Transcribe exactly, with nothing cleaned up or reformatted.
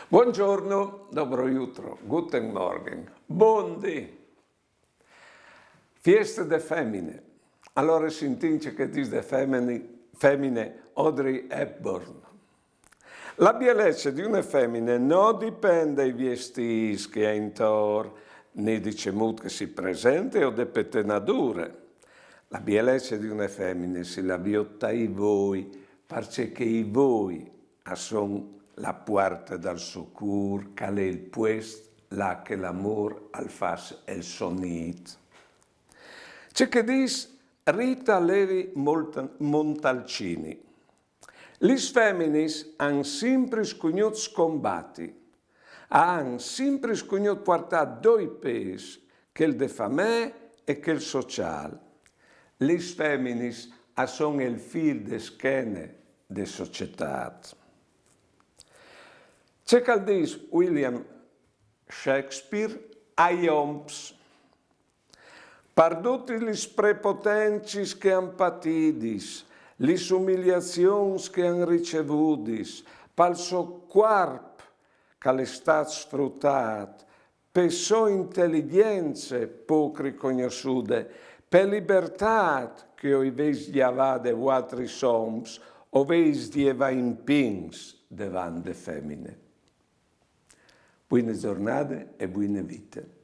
Buongiorno, dobro jutro, guten Morgen, bon dì. Fieste de femine. Alore sintìn ce che dîs de femine, femine Audrey Hepburn. La bielece di une femine no dipent dai viestîts che e à intor, ni di cemût che si presente o de petenadure. La bielece di une femine si la viôt tai voi, parcè che i voi a son la puarte dal so cûr, che al è il puest là che l'amôr al fâs il so nît. Ce che dîs Rita Levi Molta-, Montalcini. Lis feminis a àn simpri scugnût scombati, a àn simpri scugnût puartâ doi pês, chel de famee e chel sociâl. Lis feminis a son il fîl de schene de societât. Ce che al dîs William Shakespeare ai oms: par dutis lis prepotencis che a àn patidis, lis umiliazions che a àn ricevudis, pal so cuarp che al è stât sfrutât, pe sô inteligjence pôc ricognossude, pe libertât che o veis gjavade vualtris oms, o veis gjavât impins devant de femine. Buine zornade e buine vite.